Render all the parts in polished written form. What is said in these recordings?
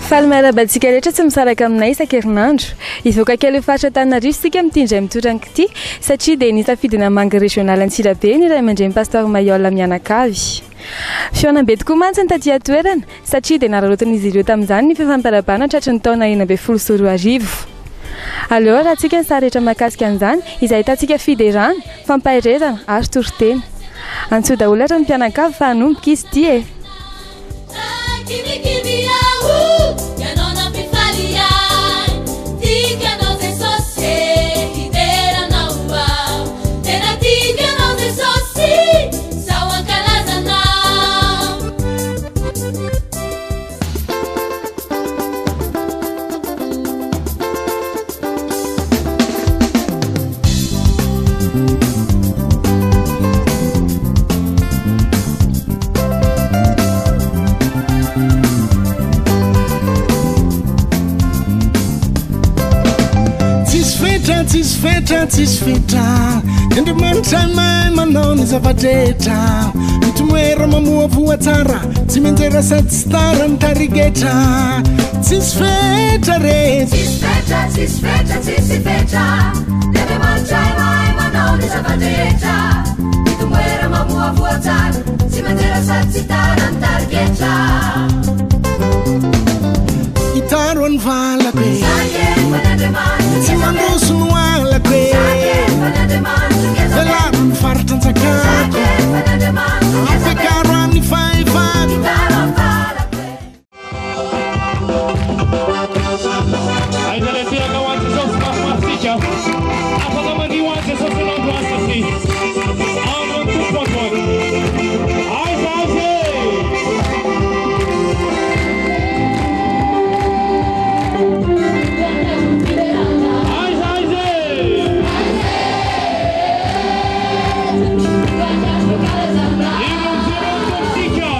Faly miarahaba antsika rehetra tsy misaraka aminay isan-kerinandro. Hivoaka kely ho faritra Antananarivo isika amin'ity indray mitoraka ity satria dia nisafidy namangy Régional Antsirabe ny ray aman-dreny Pasteur Mailhol mianakavy. Fihaonambe tokoa mantsy ny taty an-toerana satria dia nararaotin'izy ireo tamin'izany ny fifampiarahabana tratry ny taona 2016. Aleo arahantsika ny sary rehetra mahakasika an'izany izay ahitantsika fiderana, fampaherezana ary toriteny. Antsoy daholo ary ny mpianakavy fa hanomboka izy ity e! Tsisy fetra, tsisy fetra, tsisy fetra Andriamanitra mahay manao ny zava-drehetra Mitomoera mamoavoa tsara Tsy mianjera sady tsy tara ny tarigetra Tsisy fetra re Tsisy fetra, tsisy fetra, tsisy fetra Andriamanitra mahay manao ny zava-drehetra Mitomoera mamoavoa tsara Tsy mianjera sady tsy tara ny tarigetra Itaro ny valako e Sakefan'Andriamanitra Tsy mandroso no alako e Sakefan'Andriamanitra ngeza be Velaro ny faritra anjakako Sakefan'Andriamanitra ngeza be Ampiakaro amin'ny fahefako Itaro ny valako e Aiza ilay tehaka ho an'i Jesosy mafimafy tsika. Afaka mandihy ho an'i Jesosy ianao androany satria andron'ny Tompo androany. Aiza aiza e! Aiza aiza e! Ino jereo ny Tompontsika.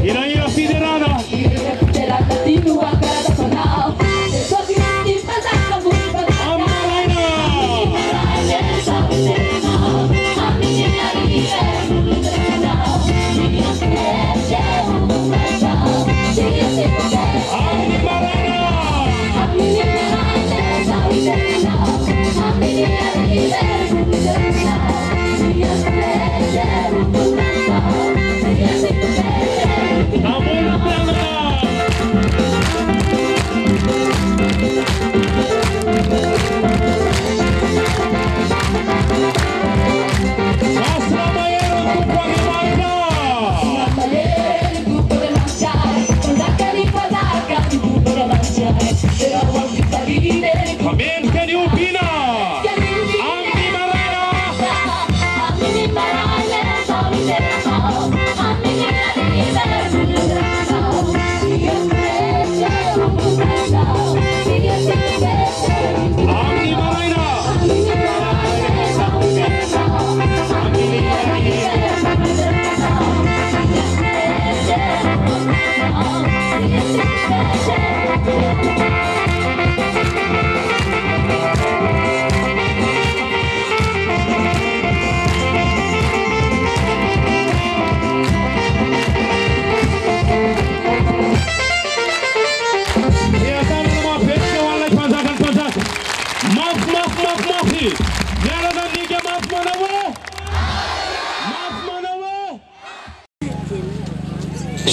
Hirahira fiderana.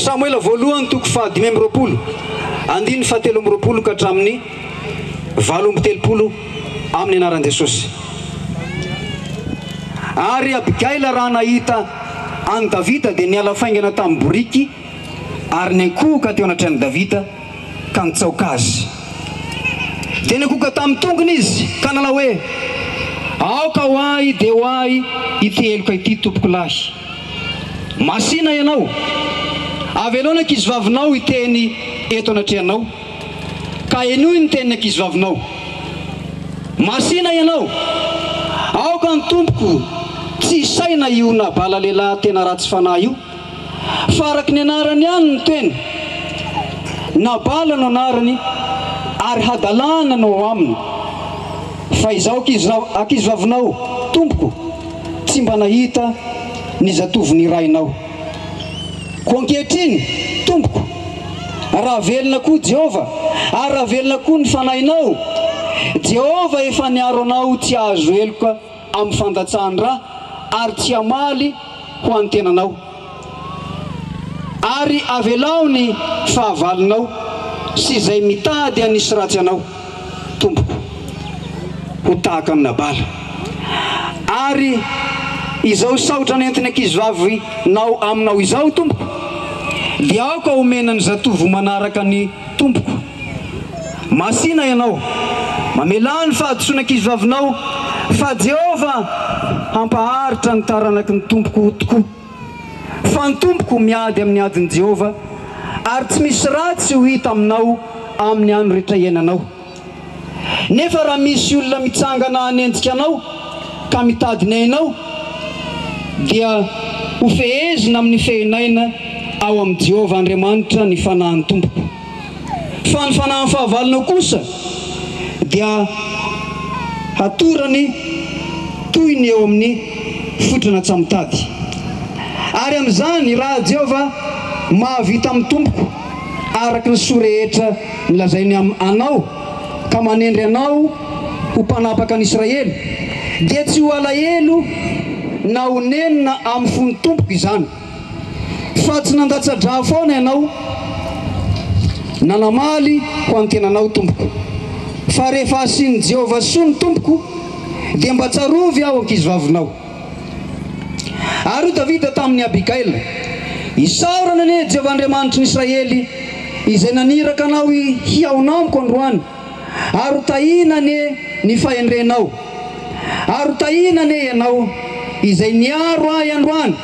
Samoela voalohany toko faha-25 andininy faha-23 ka hatramin'ny 38 amin'ny anaran'i Jesosy. Ary Abigaila raha nahita an'i Davida dia niala faingana tamin'ny boriky ary niankohoka teo anatrehan'i Davida ka nitsaoka azy. Dia niankohoka tamin'ny tongony izy ka nanao hoe, Aoka ho ahy dia ho ahy ity heloka ity, tompoko lahy. Masìna ianao, avelao ny ankizivavinao hiteny eto anatrehanao, ka henoy ny tenin'ny ankizivavinao. Masìna ianao, aoka ny tompoko tsy hisaina io Nabala lehilahy tena ratsy fanahy io, fa araka ny anarany ihany no teny. Nabala no anarany, ary hadalana no ao aminy. Fa izaho ankizivavinao, tompoko, tsy mba nahita ny zatovon'ny rainao. Koa ankehitriny, tompoko, raha velona koa Jehovah, ary raha velona koa ny fanahinao, Jehovah efa niaro anao tsy hahazo heloka amin'ny fandatsahan-dra ary tsy hamaly ho an'ny tenanao. Ary avelao ny fahavalonao sy izay mitady hanisy ratsy anao, tompoko, ho tahaka an'i Nabala. Ary izao saotra nentin'ny ankizivavinao aminao izao, tompoko, dia aoka homena ny zatovo manaraka ny tompoko. Masìna ianao, mamelà ny fahadisoan'ny ankizivavinao, fa Jehovah hampaharitra ny taranaky ny tompoko tokoa. Fa ny tompoko miady amin'ny adin'i Jehovah, ary tsy misy ratsy ho hita aminao amin'ny andro rehetra iainanao. Nefa raha misy olona mitsangana hanenjika anao ka mitady ny ainao, dia hofehezina amin'ny fehin'aina ao amin'i Jehovah Andriamanitra ny fanahin'ny tompoko. Fa ny fanahin'ny fahavalonao kosa dia hatorany toy ny eo amin'ny foitran'antsamotady. Ary amin'izany, raha Jehovah mahavita amin'ny tompoko araka ny soa rehetra nolazainy anao ka manendry anao ho mpanapaka an'i Israely, dia tsy ho alahelo na ho nenina amin'ny fon'ny tompoko izany. Fa tsy nandatsa-drà foana ianao na namaly ho an'ny tenanao, tompoko. Fa rehefa hasian'i Jehovah soa ny tompoko, dia mba tsarovy aho ankizivavinao. Ary hoy Davida tamin'i Abigaila, Isaorana anie Jehovah Andriamanitry ny Israely, izay naniraka anao hihaona amiko androany, ary ho tahina anie ny fahendrenao, ary ho tahina anie ianao, izay niaro ahy androany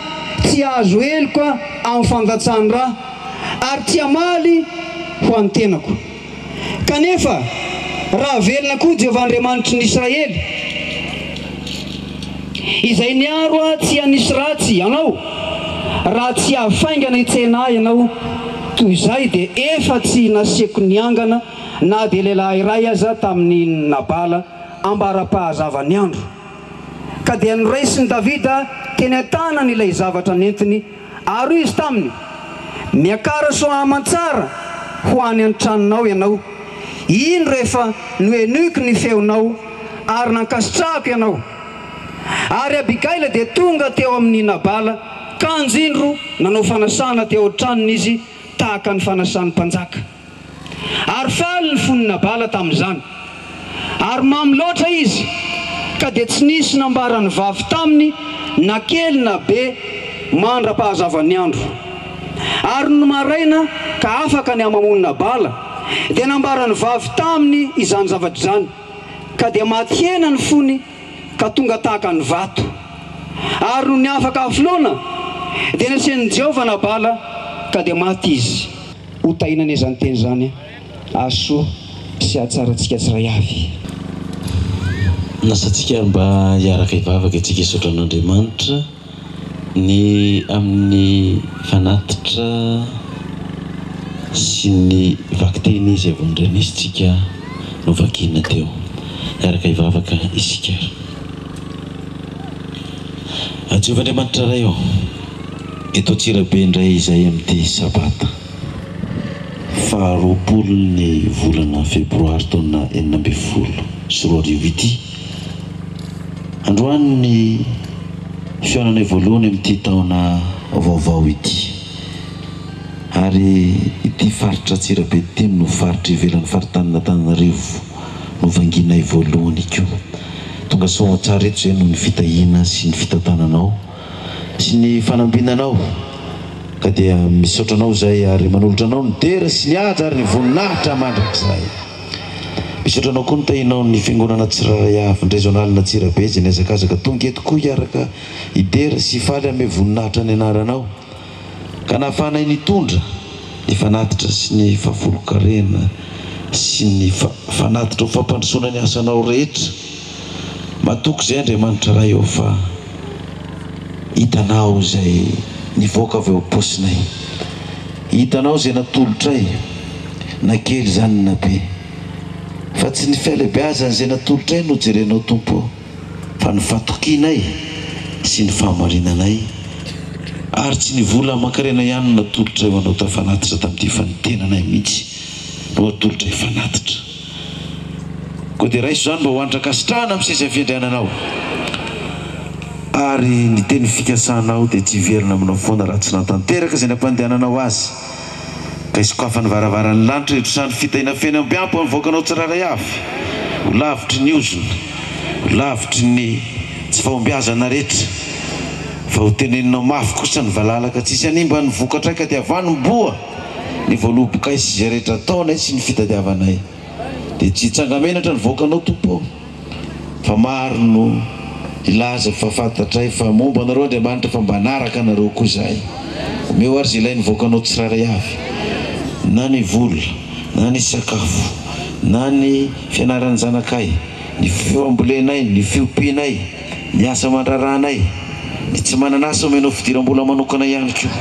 tsy hahazo heloka amin'ny fandatsahan-dra, ary tsy hamaly ho an'ny tenako. Kanefa, raha velona koa Jehovah Andriamanitry ny Israely, izay niaro ahy tsy hanisy ratsy anao, raha tsy avy faingana hitsena ahy ianao, toy izay dia efa tsy nasiako niangana na dia lehilahy iray aza tamin'i Nabala ambara-pahazavan'ny andro. Ka dia noraisin'i Davida teny an-tanany ilay zavatra nentiny, ary hoy izy taminy, Miakara soa aman-tsara ho any an-tranonao ianao. Indro efa nohenoiko ny feonao, ary nankasitrahako ianao. Ary Abigaila dia tonga teo amin'i Nabala, kanjo indro nanao fanasana teo an-tranony izy tahaka ny fanasan'ny mpanjaka. Ary faly ny fon'i Nabala tamin'izany. Ary mamo loatra izy, ka dia tsy nisy nambaran'ny vavy taminy na kely na be mandra-pahazavan'ny andro. Ary nony maraina ka afaka ny hamamoan'i Nabala, dia nambaran'ny vavy taminy izany zavatra izany, ka dia maty hena ny fony ka tonga tahaka ny vato. Ary nony afaka hafoloana, dia nasian'i Jehovah Nabala, ka dia maty izy. Ho tahiana anie izany teny izany hahasoa sy hahatsara antsika tsiray avy. Nasantsika mba hiaraka hivavaka isika hisaotra an'Andriamanitra ny amin'ny fanatitra sy ny vakiteny izay vao nandrenesintsika novakiana teo. Hiaraka hivavaka isika ary. Jehovah Andriamanitra Ray ô, Eto Antsirabe indray izahay amin'ity sabata faharoapolon'ny volana febroary taona 2016 ity. Androany ny fihaonanay voalohany amin'ity taona vaovao ity. Ary ity faritra Antsirabe ity no faritra ivelan'ny faritanin'Antananarivo novangianay voalohany koa. Tonga soa aman-tsara eto izay noho ny fitahiana sy ny fitantananao. sy ny fanambinanao ka dia misaotra anao izay ary manolotra anao ny dera sy ny haja ary ny voninahitra mandrakizay. Misaotra anao koa ny tahinao ny fiangonana tsirairay avy ny rezionalin'i Antsirabe izay nihazakazaka tonga eto koa hiaraka hidera sy hifaly hanome voninahitra ny anaranao ka nahafahanay nitondra ny fanatitra sy ny fahafolonkarena sy ny fanatitra ho fampandrosoana ny asanao rehetra. Matoky izay Andriamanitra Ray ô fa hitanao izay nivoaka avy ao am-paosinay. Hitanao izay natolotray, na kely izany na be. Fa tsy ny fihalebiazan'izay natolotray no jerenao Tompo ô, fa ny fatokianay sy ny fahamarinanay, ary tsy ny vola aman-karena ihany no natolotray ho anao tafanatitra tamin'ity fa ny tenanay mihitsy no atolotray fanatitra. Koa dia raiso izany mba ho hanitra ankasitrahana amin'ny seza fiandriananao. Ary ny teny fikasanao dia tsy hiverina aminao foana raha tsy nahatanteraka izay nampandehananao azy. Ka hisokafan'ny varavaran'ny lanitra hitrosahan'ny fitahiana feno amby ampy amin'ny vahoakanao tsirairay avy, ho lavitry ny ozona, ho lavitry ny tsy fahombiazana rehetra, fa ho teneninao mafy kosa ny valala ka tsy hisy hanimba ny vokatray ka dia vanom-boa ny voalobokay sy izay rehetra ataonay sy ny fitadiavanay dia tsy hitsanga-menatra ny vahoakanao Tompo ô, fa maro no hilaza fa fantatray fa momba anareo Andriamanitra fa mba hanaraka anareo koa izahay. Omeo ary izay ilain'ny vahoakanao tsirairay avy, na ny vola, na ny sakafo, na ny fianaran'ny zanakay, ny fambolenay, ny fiompianay, ny asa aman-draharahanay, ny tsy manana asa omenao fidiram-bola manokana ihany koa,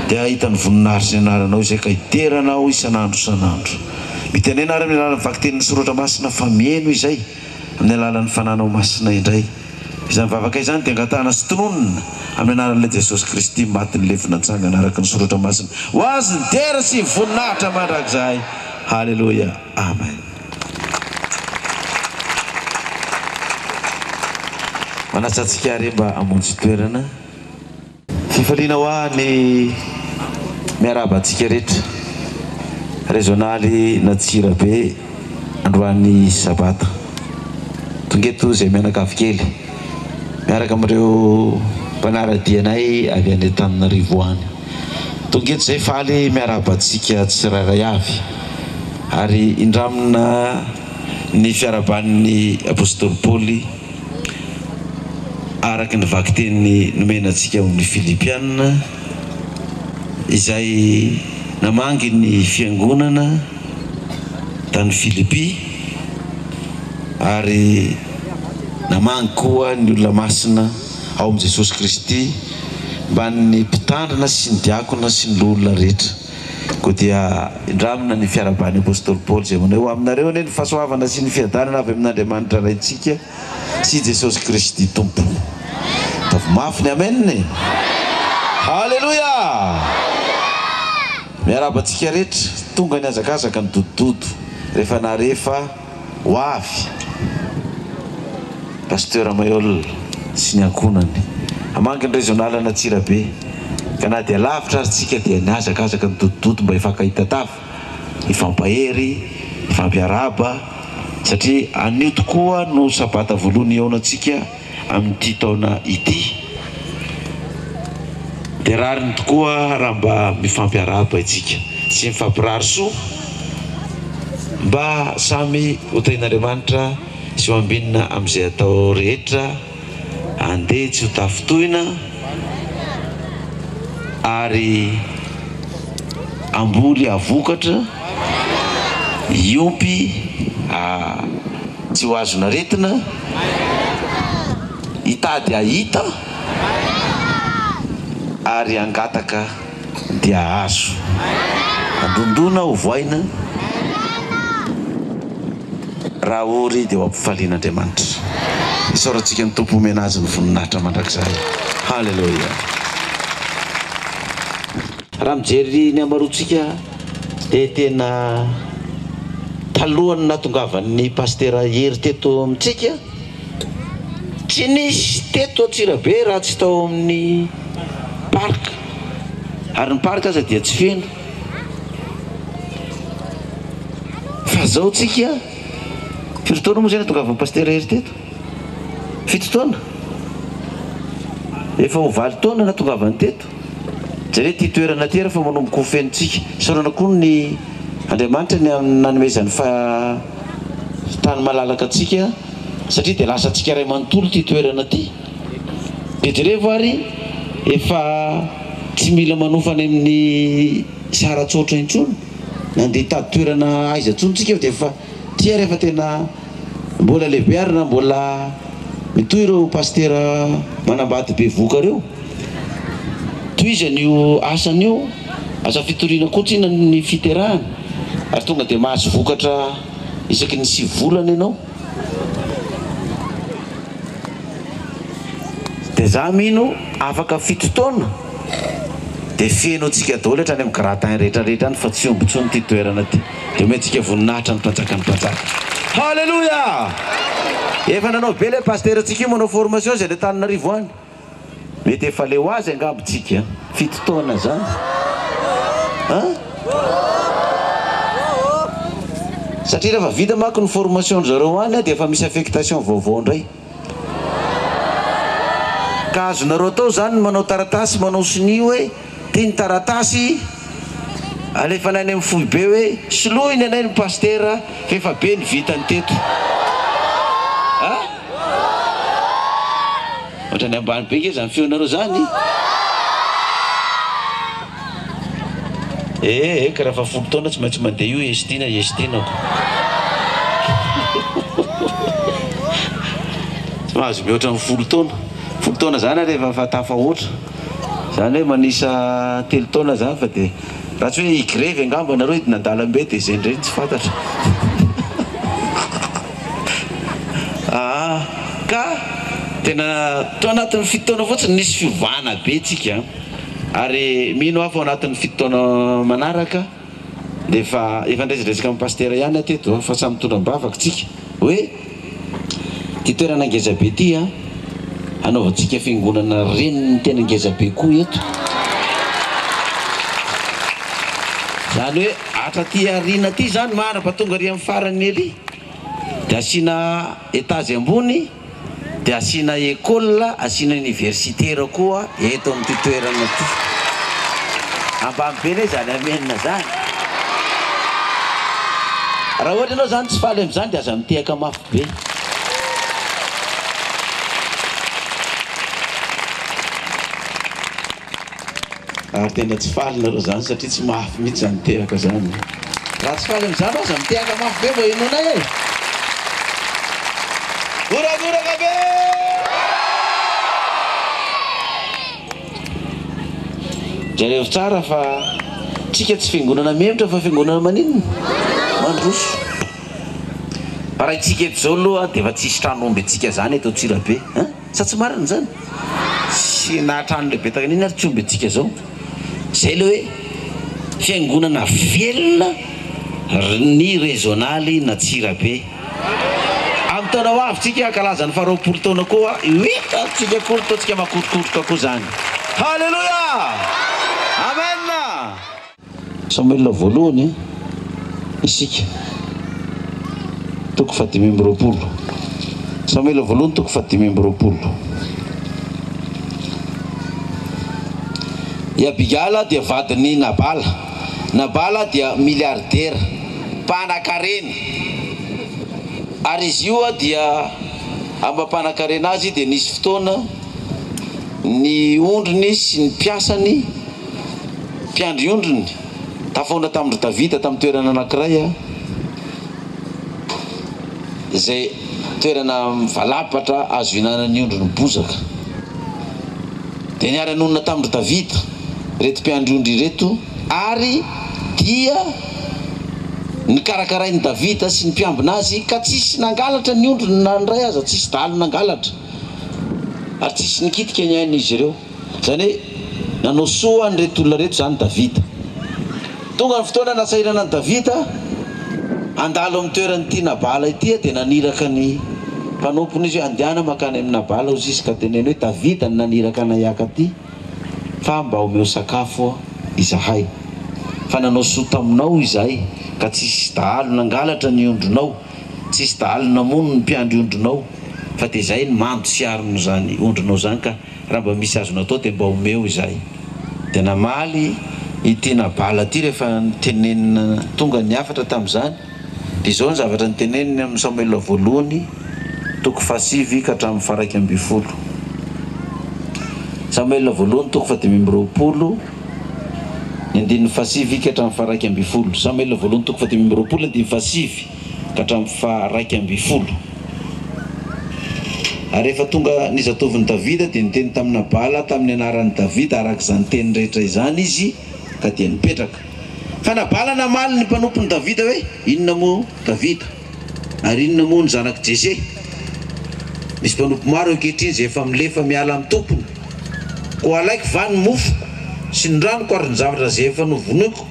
dia hahita ny voninahitry sy ny anaranao izay ka hidera anao isan'andro isan'andro. Mitenena ary amin'ny alalan'ny vakitenin'ny Soratra Masina fa miheno izay amin'ny alalan'ny Fananao Masina indray. Izany vavaka izany dia angatahana sy tononina amin'ny anaran'ilay Jesosy Kristy maty nilefona nitsangana araka ny Soratra Masina. Ho Azy ny dera sy ny voninahitra mandrakizay. Haleloia. Amen. Manasa antsika àry mba hamonjy toerana. Fifaliana ho ahy ny miarahaba antsika rehetra. Rezionaly Antsirabe androany sabata. Tonga eto izay mianakavy kely miaraka amin'ireo mpanara-dia anay avy any Antananarivo any. Tonga eto izay faly miarahaba antsika tsirairay avy ary indramina ny fiarahaban'ny Apostoly Paoly araka ny vakiteny nomena antsika ao amin'ny Filipiana izay. Namangy ny fiangonana tany Filipy ary namangy koa ny olona masina ao amin'i Jesosy Kristy mbamin'ny mpitandrina sy ny diakona sy ny loholona rehetra. Koa dia indramina ny fiarahaban'ny apostoly Paoly izay manao hoe, Ho aminareo anie ny fahasoavana sy ny fiadanana avy amin'Andriamanitra Raintsika sy Jesosy Kristy Tompo. Ataovy mafy ny Amen e! Haleloia! Miarahaba antsika rehetra, tonga nihazakazaka ny dodododo rehefa nahare fa ho avy Pasteur Mayol sy ny ankohonany hamangy ny Rezionaly an'Antsirabe ka na dia lavitra ary tsika dia nihazakazaka ny dodododo mba hifankahita tava, hifampahery, hifampiarahaba satria anio tokoa no sabata voalohany hihaonantsika amin'ity taona ity dia rariny tokoa raha mba mifampiarahaba isika sy mifampirary soa mba samy ho tahin'Andriamanitra sy ho ambinina amin'izay atao rehetra andeha tsy ho tafintohina ary hamboly hahavokatra, hiompy tsy ho azon'aretina, hitady hahita ary hangataka dia hahazo. Handondona ho voaina, raha ory dia ho ampifalian'Andriamanitra. Isaorantsika ny Tompo omena Azy ny voninahitra mandrakizay. Haleloia. Raha mijery ny hamaroantsika dia tena talohan'ny nahatongavan'ny Pasitera Hery teto amintsika, tsy nisy teto Antsirabe raha tsy tao amin'ny parc, ary ny parc aza dia tsy feno. Fa zao tsika, firy taona moa zay nahatongavan'ny Pasitera Hery teto? Fito taona? Efa ho valo taona nahatongavany teto. Jereo ity toerana ity ary efa manomboka ho feno tsika. Isaorana koa ny Andriamanitra ny amin'ny nanomezany fa tany malalaka antsika satria dia lasa antsika iray manontolo ity toerana ity. Dia jerevo ary efa tsy mila manofa any amin'ny Saratsotra intsony, nandeha hitady toerana aiza intsony tsika fa dia efa ity ary efa tena mbola lehibe ary na mbola mitohy ireo pasitera manambady bevohoka ireo. Tohizany io asany io, asa fitoriana koa tsinona ny fiterahana ary tonga dia mahazo vokatra isaky ny sivy volana ianao. Dia za mino afaka fito taona dia feno antsika daholo hatrany amin'ny gradin rehetra rehetra any fa tsy omby intsony ity toerana ity. Dia omentsika voninahitra ny mpanjakan'ny mpanjaka. Haleloia! Efa nanao be ilay pasiterantsika io manao formation izy any Antananarivo any. Mety efa leo azy angamba tsika fito taona zany an! Satria rehefa vita manko ny formation ndry zareo any dia efa misy affectation vaovao indray. Ka azonareo atao zany ny manao taratasy manao sonia hoe ty ny taratasy alefanay any amin'ny foibe hoe soloy ny anay ny pasitera f'efa be ny vitany teto. An! Ohatrany ambany be nge zany feonareo zany. Eh eh ka raha fa folo taona tsy maintsy mandeha io Estina Estina ko. Tsy mahazo mihoatra ny folo taona. Folo taona zany ary efa tafahoatra. Zany hoe manisa telo taona zany fa dia raha tsy hoe higrevy angamba nareo hidina an-dalambe dia izay indray no tsy fantatra. Aa ka tena tao anatin'ny fito taona fotsiny nisy fiovana be tsika ary mino aho fa ao anatin'ny fito taona manaraka dia efa efa niresadresaka amin'ny pasitera ihany aho teto fa samy mitondra am-bavaka tsika hoe ity toerana ngeza be ity an hanaovantsika fiangonana reniny tena ngeza be koa eto zany hoe hatraty aoriana aty zany mandrapa tonga ary amin'ny farany ery Dia asiana étage ambony, dia asiana école, asiana universitaire koa eto amin'ity toerana ity. Ambany be anie izany amen zany. Raha ohatra ianao zany tsy faly amin'izany dia aza mitehaka mafy be. Ary tena tsy faly nareo zany satria tsy mafy mihitsy zany tehaka zany. Raha tsy faly amizany aza mitehaka mafy be mba henoinay e! Goragoraka be! Jereo tsara fa tsika tsy fiangonana mihemotra fa fiangonana maninona? Mandroso. Fa raha itsika eto zao aloha dia efa tsisy trano omby antsika zany eto Antsirabe hein? Sa tsy marina izany? Tsy na trano lehibe tahaka an'iny ary tsy omby antsika zao. Zay le hoe fiangonana velona ny rezionaly n'Antsirabe. Amin'ny taona ho avy tsika hankalaza ny faha 20 taona koa, ho hitantsika koa ny taontsika makotrokotroka koa zany. Haleloia! Amen! Samoela voalohany isika, toko fahadimy amby 20. Samoela voalohany toko fahadimy amby 20. I Abigala dia vadin'i Nabala. Nabala dia miliaridera, mpanan-karena. Ary izy io dia amin'ny maha mpanan-karena azy dia nisy fotoana ny ondriny sy ny mpiasany Mpiandry ondriny, tafahaona tamin-dry Davida tamin'ny toerana anankiray izay toerana mivalapatra azo ihinanan'ny ondry ny bozaka. Dia niara-nonina tamin-dry Davida ireto mpiandry ondry ireto, ary dia nokarakarain'i Davida sy ny mpiambina azy, ka tsisy nangalatra ny ondriny na ny iray aza, tsisy dahalo nangalatra, ary tsisy nikitika ny ain'izy ireo. Izany hoe nanao soa an'ireto olona ireto izany Davida. Tonga ny fotoana nasahirana an'i Davida handalo amin'ny toeran'ity Nabala ity dia naniraka ny mpanompony izy hoe andehana mankany amin'i Nabala hozy izy ka teneno hoe Davida no naniraka anay haka aty fa mba omeo sakafo izahay fa nanao soa taminao izahay ka tsisy dahalo nangalatra ny ondrinao, tsisy dahalo namono ny mpiandry ondrinao fa dia izahay no mando sy arina izany ondrinao izany ka Raha mba misy azonao atao dia mba omeo izahay. Dia namaly ity Nabala ity rehefa notenenina tonga ny hafatra tamin'izany, dia izao ny zavatra noteneniny amin'ny Samoela voalohany toko fahasivy ka hatramin'ny faharaika ambin'ny folo. Samoela voalohany toko fahadimy amby 20, ny andininy fahasivy ka hatramin'ny faharaika ambin'ny folo. Samoela voalohany toko fahadimy amby 20, andininy fahasivy. ka hatramin'ny faha-11. Ary rehefa tonga ny zatovon'i Davida, dia niteny tamin'i Nabala tamin'ny anaran'i Davida araka izany teny rehetra izany izy, ka dia nipetraka. Fa Nabala namaly ny mpanompon'i Davida hoe, Inona moa Davida? Ary inona moa ny zanak'i Jese? Misy mpanompo maro ankehitriny izay efa milefa miala amin'ny tompony. Koa halaiko va ny mofoko sy ny ranoko ary ny zavatra izay efa novonoiko?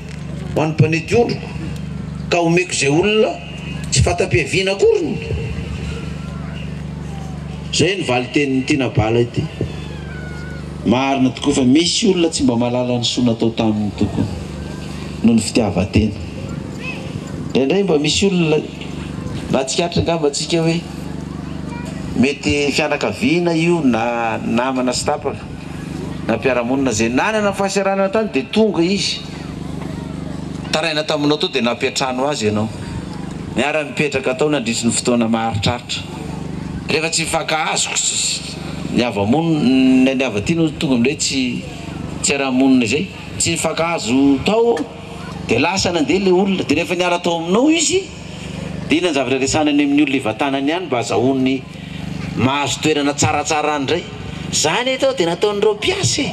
ho an'ny mpanety ondriko, ka homeko izay olona tsy fanta-piaviana akoriny? Izay no valin-tenin'ity Nabala ity. Marina tokoa fa misy olona tsy mba mahalala ny soa natao taminy tokoa, noho ny fitiavan-tena. Indraindray mba misy olona mahatsikaritra angamba antsika hoe mety fianakaviana io na namana sy tapaka. na mpiara-monina izay nanana fahasahiranana tany dia tonga izy nitaraina taminao tao dia nampiantrano azy ianao. Niara-nipetraka tao nandritry ny fotoana maharitraritra. Rehefa tsy mifankahazo ny hava-monina, ny hava-tiana hozy tonga amin'ilay hoe tsy tsy hiara-monina izay, tsy nifankahazo tao dia lasa nandeha ilay olona. Dia rehefa niala tao aminao izy dia inona ny zavatra resahana any amin'ny olona ivantanany any mba azahoany Mahazo toerana tsaratsara any indray. Zany eto dia nataon'ireo mpiasa e!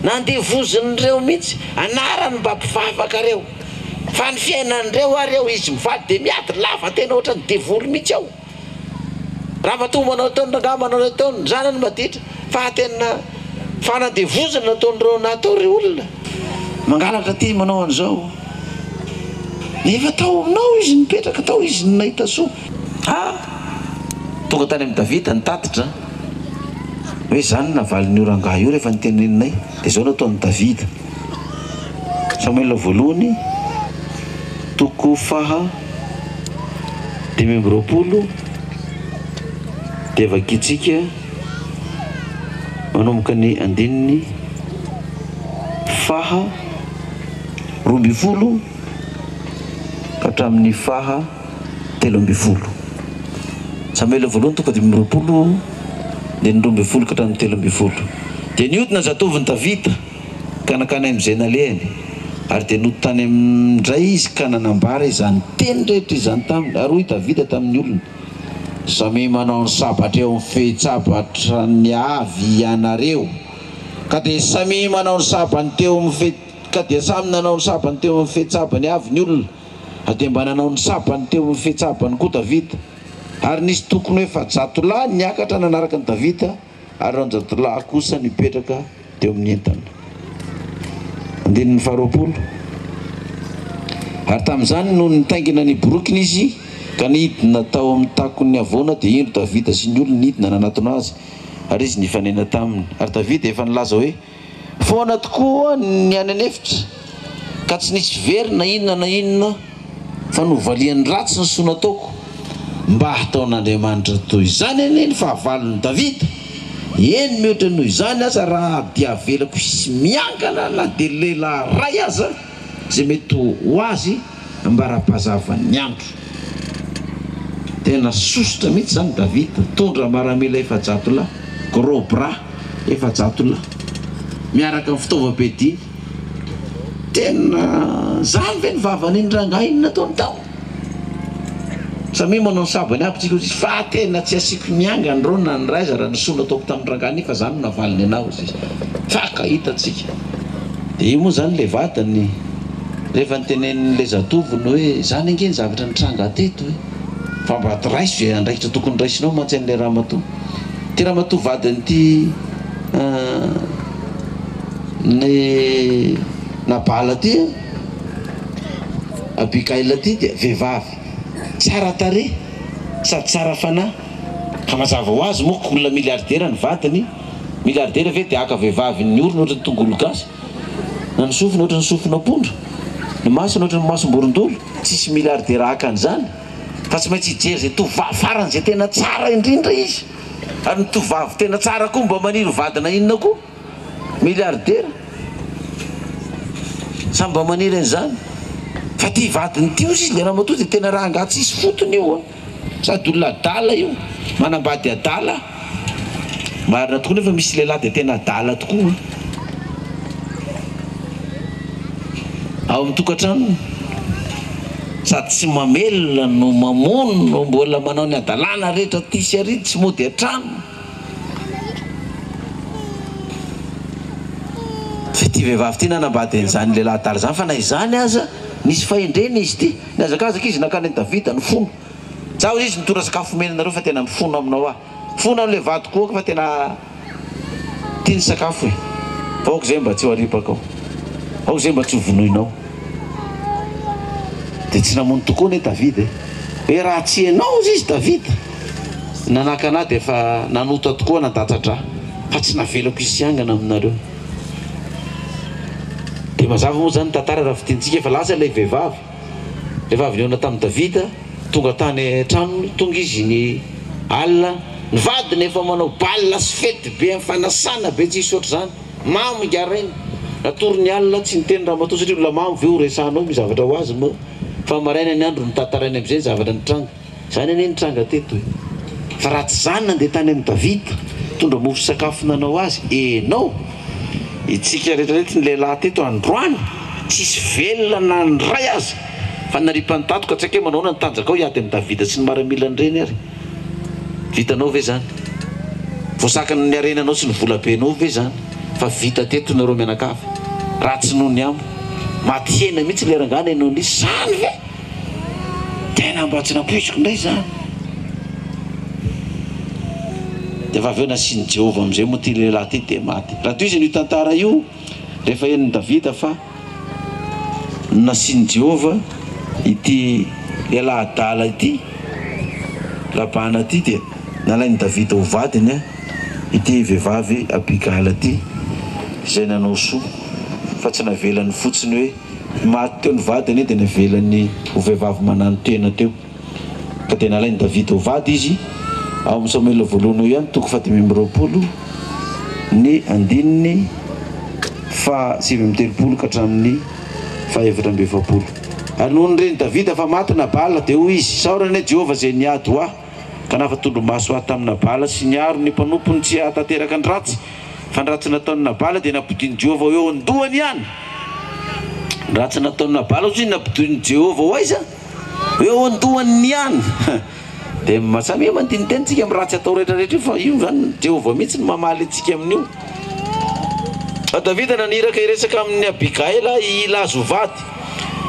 Nandevozin'ireo mihitsy. Anarany mba mpivavaka reo. Fa ny fiainan'ireo ary ao izy mivady dia miady lava tena ohatran'ny devoly mihitsy ao. Ramatoa manao ataony, rangahy manao ny ataony, ny zanany maditra. Fa tena fanandevozana nataon'ireo natao ry olona. Mangalatra aty manao an'izao. Nefa tao aminao izy nipetraka, tao izy no nahita soa. Ha! Tonga tany amin'i Davida ny tatitra hoe izany no navalin'io rangahy io rehefa noteneninay. Dia izao no nataon'i Davida. Samoela voalohany, toko faha 25, dia vakintsika manomboka ny andininy faha 12 ka hatramin'ny faha 13. Samoela voalohany toko 25, andininy 12 ka hatramin'ny 13. Dia nihodina ny zatovon'i Davida. Ka nankany amin'izay nalehany. Ary dia nody tany aminy indray izy ka nanambara izany teny rehetra izany taminy. Ary hoy Davida tamin'ny olona, Samia manao ny sabatra eo amin'ny fehin-tsabatrany avy ianareo. Ka dia samia manao ny sabany teo amin'ny fe, ka dia samy nanao ny sabany teo amin'ny fehin-tsabany avy ny olona. Ary dia mba nanao ny sabany teo amin'ny fehin-tsabany koa Davida. Ary nisy tokony ho 400 lahy niakatra nanaraka an'i Davida. Ary 200 lahy kosa nipetraka teo amin'ny entana. Andininy faharoapolo. Ary tamin'izany, nony nitaingina ny borikiny izy, ka nidina tao amin'ny takon'ny havoana, dia indro Davida sy ny olony nidina nanatona azy, ary izy nifanena taminy. Ary Davida efa nilaza hoe, Foana tokoa ny any an'efitra, ka tsy nisy very na inona na inona, fa novaliany ratsy ny soa nataoko. Mba hataon'Andriamanitra toy izany anie ny fahavalon'i Davida, eny, mihoatra noho izany aza raha dia avelako hisy miangana na dia lehilahy iray aza izay mety ho azy ambara-pahazavan'ny andro. Tena sosotra mihitsy izany Davida, tondra maramila 400 lahy, gros bras 400 lahy, miaraka amin'ny fitaovam-piadiana. Tena izany ve ny vavan'iny rangahy iny nataony tao? Samia manao ny sabany aby tsika ozy izy fa tena tsy asiako miangana ireo na ny ray aza raha ny soa nataoko tamin'ny rangahy iny fa zany no navaliny anah ozy izy. Faka hitantsika. Dia io moa zany le vadiny rehefa notenenin'ilay zatovony hoe zany ange ny zavatra nitranga teto e! Fa mba raiso izay andraikitra tokony raisinao mantsy an'ilay ramatoa. Ity ramatoa vadin'ity ny Nabala ity an, Abigail ity dia vehivavy tsara tarehy sady tsara fanahy. Ka mazava ho azy moa olona milliardaire ny vadiny, milliardaire ve dia haka vehivavy ny orony ohatran'ny tongolo gasy, na ny sofiny ohatran'ny sofin'ampondra, ny masony ohatran'ny masom-borondolo, tsisy milliardaire haka an'izany fa tsy maintsy hijery izay tovovavy faran'izay tena tsara indrindra izy, ary ny tovovavy tena tsara koa mba maniry ho vadina inona koa? Milliardaire, samy mba maniry an'izany, fa ity vadiny ity ozy izy le ramatoa dia tena rangahy tsisy fotony io an! Sady olona adala io, manambady adala, marina tokoa nefa misy lehilahy dia tena adala tokoa an! Ao amin'ny tokantranony, sady tsy mamelona no mamono no mbola manao ny hadalana rehetra aty sy ary, tsy mody an-trano. Fa ity vehivavy ity nanambady an'izany lehilahy adala izany, fa na izany aza nisy fahendrena izy ity. Nihazakazaka izy nankany amin'i Davida, nifona. Za hoy izy nitondra sakafo omena anareo fa tena mifona aminao aho. Mifona amin'ilay vadiko koa fa tena tia ny sakafo e. Fa aoka izay mba tsy ho aripakao. Aoka izay mba tsy ho vonoinao. Dia tsy namono tokoa anie Davida e. Hoe raha tsy ianao hozy izy Davida nanakana ahy dia efa nanota tokoa nandatsa-drà fa tsy navelako hisy hiangana aminareo. Dia mazava moa izany ny tantara raha fintinitsika fa lasa ilay vehivavy rehefa avy nihaona tamin'i Davida, tonga tany an-tranony, tonga izy ny alina, ny vadiny efa manao bal sy fety be amin'ny fanasana be tsisy ohatr'izany, mamo ingahy rainy, natory ny alina tsy niteny ramatoa satria olona mamo ve ho resahanao misy zavatra ho azy moa fa maraina ny andro notantarainy amin'izay ny zavatra nitranga. Izany anie nitranga teto e! Fa raha tsy izany nandeha tany amin'i Davida, nitondra mofo sy sakafo nanao azy, enao! Itsika rehetra rehetra ny lehilahy teto androany, tsisy velona na ny iray aza, fa naripan'ny tato ka tsy haiko hoe manahoana ny tanjakao hiady amin'i Davida sy ny maramilany ireny ary. Vitanao ve izany? Voasakan'ny harenanao sy ny volabenao ve izany? Fa vita teto nareo mianakavy. Raha tsy noho ny amo. Maty hena mihitsy ilay rangahy nenao nisy. Izany ve? Tena mba tsy nampoiziko indray izany. Dia efa avy eo nasian'i Jehovah amin'izay moa ity lehilahy ity dia maty. Raha tohizana io tantara io, rehefa henon'i Davida fa nasian'i Jehovah ity lehilahy adala ity, Labana ity, dia nalain'i Davida ho vadiny ity vehivavy Abigaila ity, izay nanao soa fa tsy navelany fotsiny hoe Maty teo ny vadiny dia navelany ho vehivavy mananotena teo. Ka dia nalain'i Davida ho vady izy. Ao amin'ny Samoela voalohany eo ihany, toko fahadimy amby 20, ny andininy faha-39 ka hatramin'ny faha-44. Ary nony ren'i Davida fa maty Nabala, dia hoy izy, Isaorana anie Jehovah izay niady ho ahy, ka nafa-tondromaso ahy tamin'i Nabala sy niaro ny mpanompony tsy hahatanteraka ny ratsy. Fa ny ratsy nataon'i Nabala dia nampodian'i Jehovah ho eo an-dohany ihany. Ny ratsy nataon'i Nabala hozy nampodian'i Jehovah ho aiza? Ho eo an-dohany ihany. Dia samia mandini-tena tsika amin'ny ratsy atao rehetra rehetra io fa io zany Jehovah mihitsy no mamaly antsika amin'io. Fa Davida naniraka hiresaka amin'i Abigaila hila azy ho vady.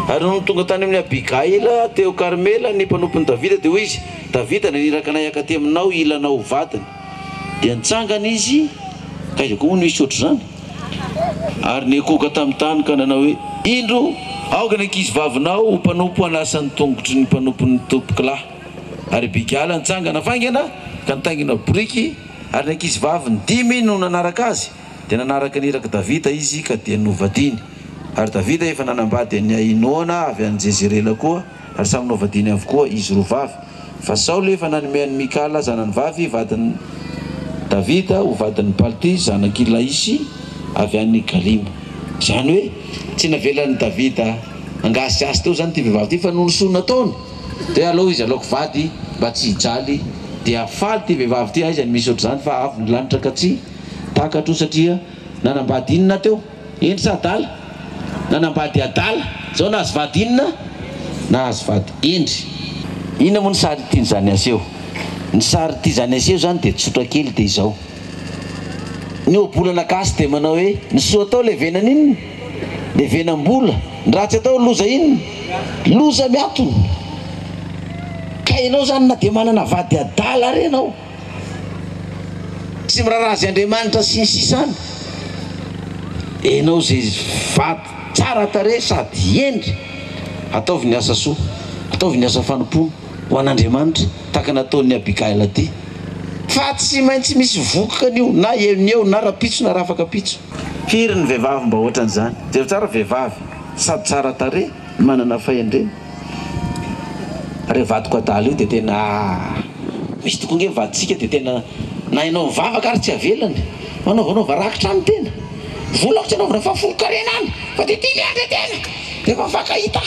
Ary nony tonga tany amin'i Abigaila teo Karmela ny mpanompon'i Davida dia hoy izy, Davida naniraka anay hakaty aminao hila anao ho vadiny. Dia nitsangana izy, ka aiza koa moa no hisy ohatr'izany? Ary niankohoka tamin'ny tany ka nanao hoe, Indro, aoka ny ankizivavinao ho mpanompo hanasa ny tongotry ny mpanompon'ny tompokolahy. Ary Abigaila nitsangana faingana ka nitaingina boriky, ary ny ankizivaviny dimy no nanaraka azy, dia nanaraka ny irak'i Davida izy ka dia novadiny. Ary Davida efa nanambady an'i Ahinoana avy any Jezirela koa, ary samy novadiny avokoa izy roa vavy. Fa Saoly efa nanome an'i Mikala zanany vavy, vadin'i Davida, ho vadin'i Palty, zanak'i Laisy, avy any Galima. Izany hoe, tsy navelan'i Davida hangasihasy teo izany ity vehivavy ity, fa noho ny soa nataony, dia hoe aleo izy alaoko vady mba tsy hijaly. Dia faly ity vehivavy ity, aiza no misy ohatr'izany fa avo ny lanitra ka tsy takatro satria nanambady inona teo? Hendry sa adala? Nanambady adala, zao nahazo vady inona? Nahazo vady hendry. Inona moa ny sary tian'izany aseho? Ny sary tian'izany aseho izany dia tsotra kely dia izao. Ny ohabolana gasy dia manao hoe, ny soa atao levenana inona? Levenam-bola. Ny ratsy atao loza inona? Loza miatona. Ka ianao izany na dia manana vady adala ary ianao, Tsy miraharaha azy Andriamanitra sy ny sisa any. Enao ze vady tsara tarehy sady hendry, ataovy ny asa soa, ataovy ny asa fanompoana ho an'Andriamanitra tahaka nataon'i Abigail ty. Fa tsy maintsy misy vokany io na eo ny eo na rapitso na rafakapitso. Firy ny vehivavy mba ohatran'izany? Jereo tsara vehivavy sady tsara tarehy no manana fahendrena. Reo vadiko adala io dia tena misy tokoa nge ny vadintsika dia tena na ianao mivavaka ary tsy avelany, manaovanaova rakitra any tena, volako tsy anaovana fahafolonkarena any fa dia ity miandry tena dia efa mifankahita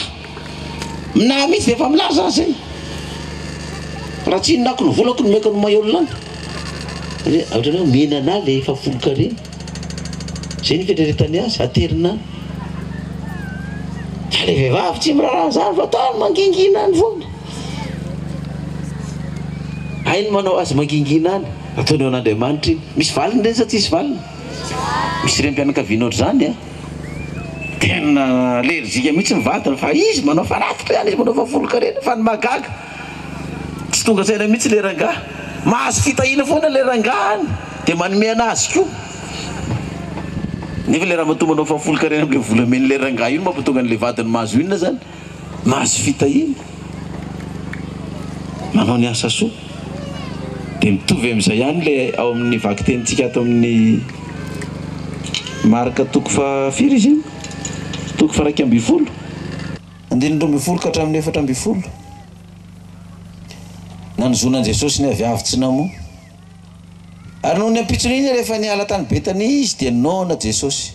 aminah mihitsy dia efa milaza aho zay raha tsy inona ako ny volako nomeko an'i Maihol any, ohatran'ny hoe omena anah le fahafolonkarena. Zay ny fieritreretany azy, aterina any. Fa le vehivavy tsy miraharaha an'izany fa ataony mangingina any foana. Hainy manao azy mangingina any, ataony eo an'Andriamanitra iny. Misy valiny ireny sa tsisy valiny? Misy renim-pianakaviana ohatr'izany an! Tena alerzika mihitsy ny vadiny fa izy manao fanatitra ihany, izy manao fahafolonkarena fa ny mahagaga Tsy tonga saina mihitsy le rangahy. Mahazo fitahiana foana le rangahy any dia manome anazy koa. Nefa le ramatoa manao fahafolonkarena amle volamen'le rangahy io no mampatonga an'le vadiny mahazo inona zany? Mahazo fitahiana. Manao ny asa soa. Dia mitovy amin'izay ihany le ao amin'ny vakitenintsika ato amin'ny Marka toko faha firy izy io? Toko faha 11. Andininy 12 ka hatramin'ny 14. Nanozona an'i Jesosy ny aviavy tsy namoa. Ary nony ampitson'iny, rehefa niala tany Betania izy, dia noana Jesosy.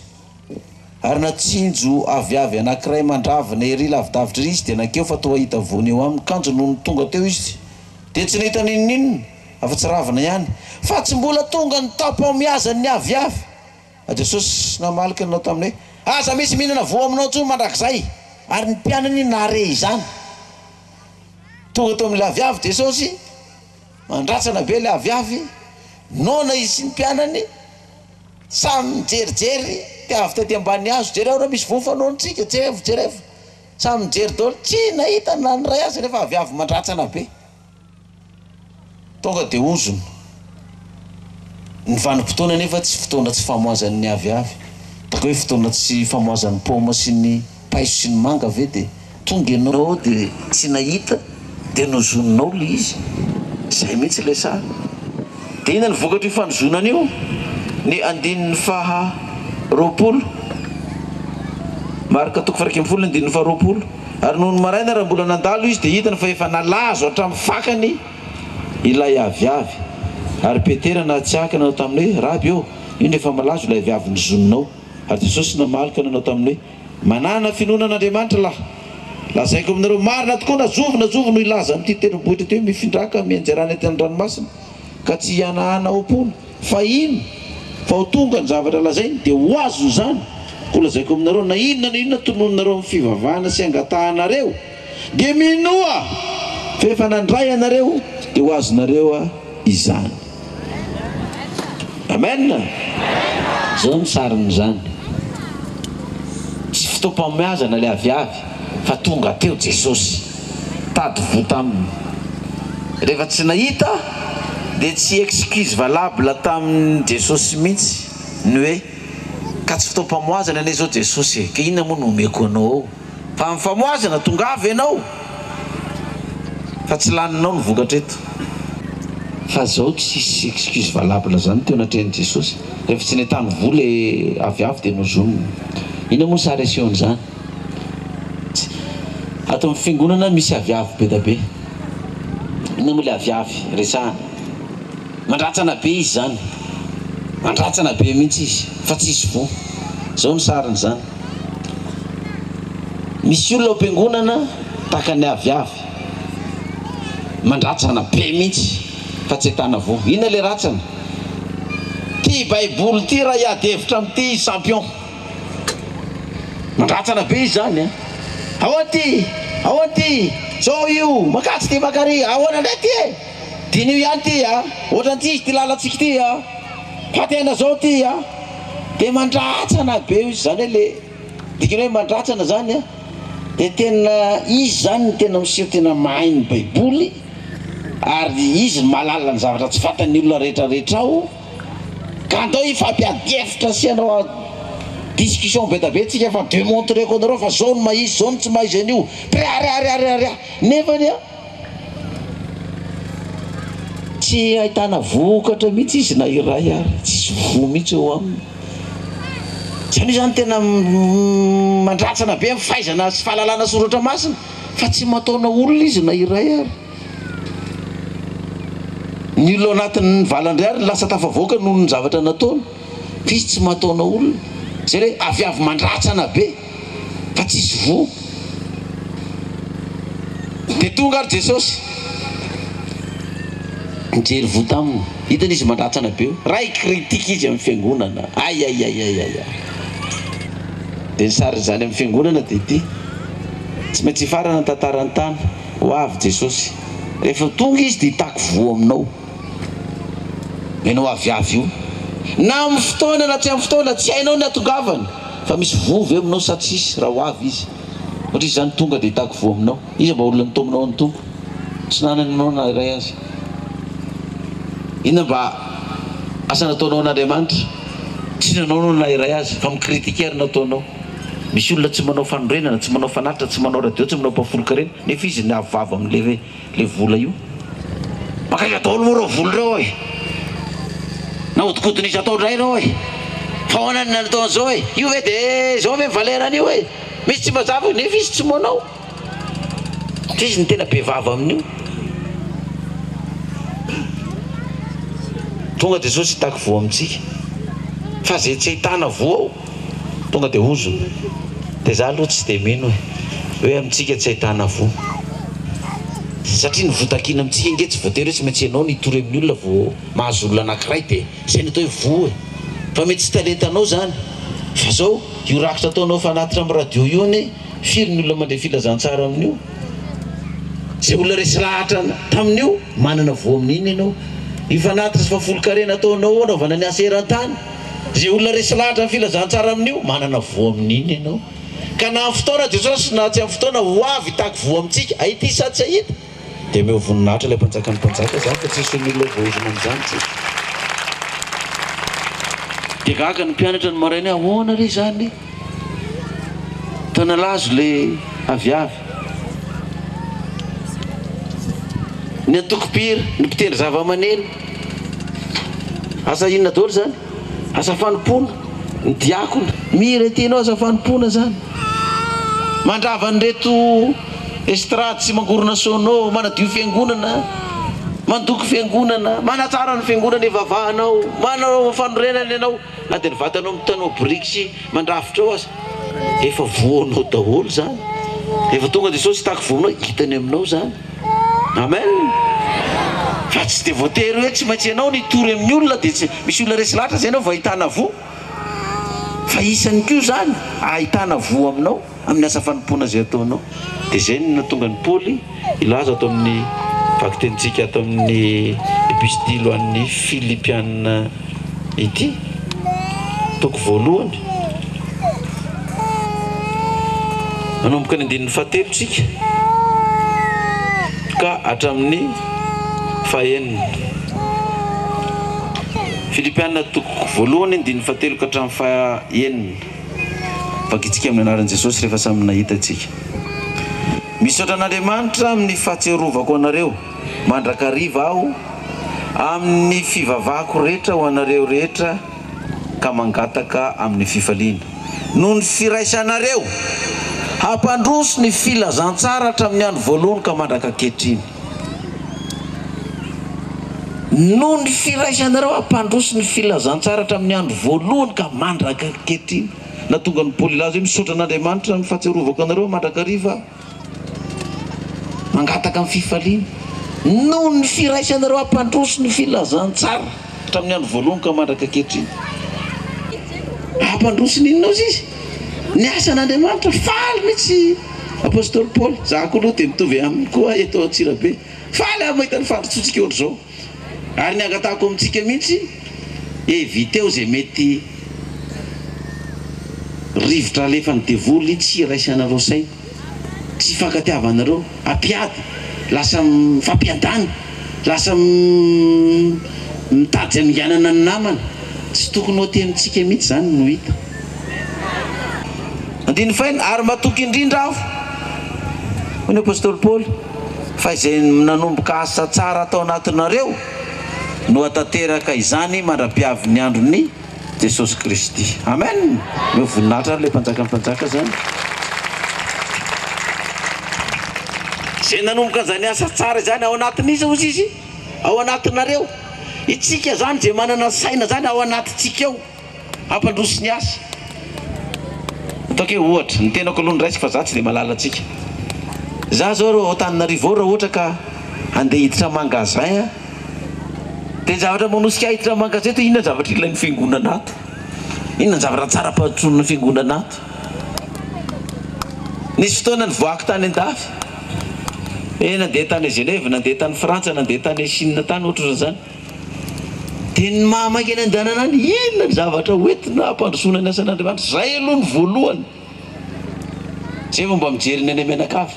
Ary natsinjo aviavy anankiray mandravina ery lavidavitra ery izy, dia nankeo fa toa hahita voany eo aminy. Kanjo nony tonga teo izy, dia tsy nahita n'inon'inona, afa-tsy ravina ihany, fa tsy mbola tonga ny taom-pahombiazan'ny aviavy. Fa Jesosy namaly ka nanao taminy hoe, Aza misy mihinana voa aminao intsony mandrakizay. Ary ny mpianany nahare izany. Tonga teo amin'ilay aviavy Jesosy, mandratsana be ilay aviavy, noana izy sy ny mpianany, samy nijerijery, te avy taty ambany hazo, jereo raha misy voa fa noana isika, jerevo, jerevo. Samy nijery daholo, tsy nahita na ny iray aza nefa aviavy mandratsana be. Tonga dia ozona. Ny vanim-potoana anefa tsy fotoana tsy famoazan'ny aviavy. Tahaka hoe fotoana tsy famoazan'ny paoma sy ny paiso sy ny manga ve dia tonga ianao dia tsy nahita dia nozoninao ilay izy. Izay mihitsy ilay sary. Dia inona ny vokatr'io fanozonana io? Ny andininy faha 20. Marka toko faha 11 andininy faha 20. Ary nony maraina raha mbola nandalo izy dia hitany fa efa nalazo hatramin'ny fakany ilay aviavy. Ary Petera nahatsiahy ka nanao taminy hoe, Raby ô, indro efa malazo ilay aviavy nozoninao. Ary Jesosy namaly ka nanao taminy hoe, Manàna finoana an'Andriamanitra lahy. Lazaiko aminareo marina tokoa na zovy na zovy no hilaza amin'ity tendrombohitra ity hoe, Mifindraka mianjerana ety an-dranomasina, ka tsy hihanahana ao am-pony, fa hino. Fa ho tonga ny zavatra lazainy, dia ho azony izany. Koa lazaiko aminareo, na inona na inona tononinareo amin'ny fivavahana sy angatahanareo, dia minoa fa efa nandray ianareo, dia ho azonareo izany. Amen! Izao ny sarin'izany. Tsy fotoam-pamohazana ilay aviavy fa tonga teo Jesosy. Tady voa taminy. Rehefa tsy nahita dia tsy excuse valable tamin'i Jesosy mihitsy ny hoe ka tsy fotoam-pamohazana anie izao Jesosy e, ka inona moa no omeko anao ao? Fa amin'ny famohazana tongava ianao fa tsy laninao ny vokatra eto. Fa zao tsisy excuse valable zany teo anatrehan'i Jesosy. Rehefa tsy nentany voa le aviavy dia nozonina. Inona moa sary asehon'izany? Tsy. Ato amin'ny fiangonana misy aviavy be da be. Inona moa le aviavy resahana? Mandratsana be izy zany. Mandratsana be mihitsy izy fa tsisy voa. Zao ny sarin'izany. Misy olona ao am-piangonana tahaka ny aviavy. Mandratsana be mihitsy fa tsy ahitana voa. Inona ilay ratsana? Ty baiboly ty raha hiady hevitra amin'ity izy champion. Mandratsana be izy zany an. Ahoana ty? Ahoana ty? Zao io, makatsy ty makary, ahoana indray ty e? Diniho ihany ty a! Ohatran'ity izy ty lalantsika ty a! Fa tena zao ty a! Dia mandratsana be izy zany hoe le dikany hoe mandratsana zany a! Dia tena izy zany no tena miseho tena mahay ny baiboly ary izy no mahalala ny zavatra tsy fantan'ny olona rehetra rehetra ao ka andao hifampiady hevitra sy hanao discussion be da be tsika fa demontreko anareo fa zao no maha izy zao no tsy maha izy an'io priariariariaria nefany a! Tsy ahitana vokatra mihitsy izy na iray ary, tsisy voa mihitsy eo aminy. Izany hoe izany tena mandratsana be amin'ny fahaizana sy fahalalana soratra masina fa tsy mataona olona izy na iray ary. Ny olona ao anatin'ny valan-drihary lasa tafavoaka noho ny zavatra nataony fa izy tsy mataona olona. Izay ilay hoe aviavy mandratsana be. fa tsisy voa. Dia tonga ary Jesosy, nijery voa taminy, hitany izy mandratsana be eo, ray critique izy amin'ny fiangonana, aiaiaiaiaia. Dia ny sarin'izany amin'ny fiangonana dia ity, tsy maintsy hifarana ny tantaran'ny tany, ho avy Jesosy, rehefa tonga izy dia hitaky voa aminao. Ianao aviavy io. Na amin'ny fotoana na tsy amin'ny fotoana, tsy hainao ny hatongavany. Fa misy voa ve aminao sa tsisy raha ho avy izy? Ohatra izy izany tonga dia hitaky voa aminao. Iza mba olona nitaominao an'ny Tompo? Tsy nanana ianao na iray aza. Inona mba asa nataonao an'Andriamanitra? Tsy nanao anao na iray aza, fa mi-critiquer no ataonao. Misy olona tsy manao fanorenana, tsy manao fanatitra, tsy manao radio, tsy manao mpahafolon-karena, nefa izy ny avo vava amin'ilay le vola io. Mankaiza daholo moa ireo vola ireo e? Nahodinkodin'iza tao indray ireo e? Fa ahoana ny natao an'izao e? Io ve de izao ve ny valeur an'io e? Misy tsy mazava nefa izy tsy manao. Fa izy no tena be vava amin'io. Tonga Jesosy hitaky voa amintsika. Fa ze tsy ahitana voa ao, tonga dia ozona. Dia za aloha tsy dia mino e, hoe amintsika tsy ahitana voa. Satria ny voa takiana amintsika ange tsy voatery hoe tsy maintsy ianao no hitory amin'ny olona vao mahazo olona anankiray dia izay no atao hoe voa e. Fa mety tsy talentanao izany. Fa zao, io rakitra ataonao fanatitra amin'ny radio io anie, firy ny olona mandre filazantsara amin'io? Izay olona resy lahatra tamin'io, manana voa amin'iny ianao. Io fanatitra sy fahafolonkarena ataonao anaovana ny asa eran-tany, Izay olona resy lahatra ny filazantsara amin'io, manana voa amin'iny ianao. Ka na amin'ny fotoana Jesosy na tsy amin'ny fotoana, ho avy hitaky voa amintsika. Hahita izy sa tsy hahita? Dia omeo voninahitra ilay Mpanjakan'ny mpanjaka izany fa tsy hisy olona ho voaozona amin'izany tsika. Dia gaga ny mpianatra ny maraina hoe ahoana re izany? Toa nalazo le aviavy. Ny antoko mpihira, ny mpitendry zavamaneno. Asa inona daholo izany? Asa fanompoana. Ny diakona. Mihira ety ianao asa fanompoana izany. Mandrava an'ireto estrade sy mangorona sono, manadio fiangonana, mandoko fiangonana, manatsara ny fiangonana ivavahanao, manao fanorenana ianao. Na dia ny vatanao mitanao biriky sy mandrafitra ao aza efa voanao daholo izany. Rehefa tonga Jesosy hitaky voanao, hitany aminao izany. Amen. Fa tsy dia voatery hoe tsy maintsy ianao no hitory amin'ny olona dia tsy misy olona resy lahatra izay ianao vao ahitana voa. Fa isany koa izany ahitana voa aminao amin'ny asa fanompoana izay ataonao. Dia izay no nahatonga an'i Paoly hilaza ato amin'ny vakitenintsika ato amin'ny epistily ho an'ny Filipiana ity, toko voalohany. Manomboka ny andininy fahatelo tsika ka hatramin'ny fahenina. Filipiana toko voalohany andininy fahatelo ka hatramin'ny fahenina. Vakintsika amin'ny anaran'i Jesosy rehefa samy nahita isika. Misaotra an'Andriamanitra amin'ny fahatsiarovako anareo mandrakariva aho amin'ny fivavahako rehetra ho anareo rehetra ka mangataka amin'ny fifaliana noho ny firaisanareo hampandroso ny filazantsara hatramin'ny andro voalohany ka mandraka ankehitriny. Noho ny firaisanareo hampandroso ny filazantsara hatramin'ny andro voalohany ka mandraka ankehitriny. Nahatonga an'i Paoly hilaza hoe misaotra an'Andriamanitra amin'ny fahatsiarovako anareo mandrakariva aho. Mangataka amin'ny fifaliana. Noho ny firaisanareo hampandroso ny filazantsara hatramin'ny andro voalohany ka mandraka ankehitriny. Hampandroso ny inona ozy izy? Ny asan'Andriamanitra. Faly mihitsy Apostoly Paoly. Za koa aloha dia mitovy aminy koa eto Antsirabe. Faly aho mahita ny fandrosoantsika ohatr'izao. Ary ny angatahako amintsika mihitsy, eviteo izay mety rivotra alefan'ny devoly tsy hiraisanareo saina, tsy hifankatiavanareo, hampiady, lasa mifampiadany, lasa mitady haminganana ny namana. Tsy tokony ho aty amintsika mihitsy izany no hita. Andininy fahenina, Ary matoky indrindra aho, hoy ny apostoly Paoly, fa izay nanomboka asa tsara tao anatinareo no hahatanteraka izany mandra-piavin'ny andron'i Jesosy Kristy. Amen! Omeo voninahitra ary ilay Mpanjakan'ny mpanjaka izany. Izay nanomboka an'izany asa tsara izany ao anatin'iza hozy izy? Ao anatinareo. Itsika izany izay manana saina izany ao anatintsika ao. Hampandroso ny asa. Ataoko hoe ohatra, ny tenako aloha no raisiko fa za tsy dia mahalala antsika. Za zao ao Antananarivo ao raha ohatra ka handeha hiditra magasin aho, dia ny zavatra manosika ahy hiditra magasin dia inona ny zavatra ilain'ny fiangonana ato? Inona ny zavatra tsara ampandrosoana ny fiangonana ato? Nisy fotoana nivoahako tany an-dafy, eh nandeha tany Genève, nandeha tany Frantsa, nandeha tany Chine tany ohatrohatran'izany. Dia ny maha maika ny andehanana any, inona ny zavatra ho entina hampandrosoana ny asan'Andriamanitra? Izay aloha ny voalohany. Izay vao mba mijery ny anay mianakavy.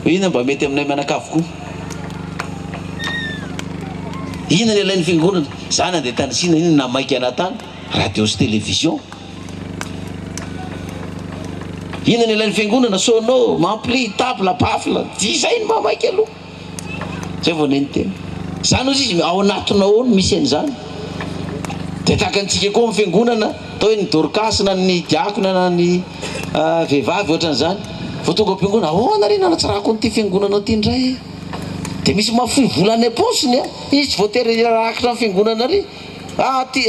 Hoe inona mba mety aminay mianakavy koa. Inona ny ilain'ny fiangonana? Za nandeha tany Sina, inona naha maika anah tany? Radio sy télévision. Inona ny ilain'ny fiangonana? Sono, ampli, table, baffle. Izay no maha maika aloha. Zay vao nentena. Zany ozy izy ao anatinao ao no misy an'izany. Dia tahaka antsika koa amin'ny fiangonana, atao hoe ny Dorcas na ny diakona na ny vehivavy ohatran'izany. Vao tonga ao am-piangonana, ahoana re nanatsarako an'ity fiangonanao ity indray e? Dia misy mahafoy vola any am-paosiny an! Izy tsy voatery hirakitra amin'ny fiangonana ary. Ah, ty,